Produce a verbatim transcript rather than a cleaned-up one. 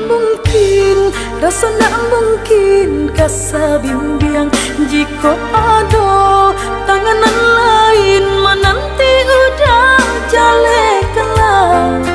Mungkin, raso ndak mungkin ka sabimbiang, jikok ado tangan nan lain mananti udah jalehkanlah.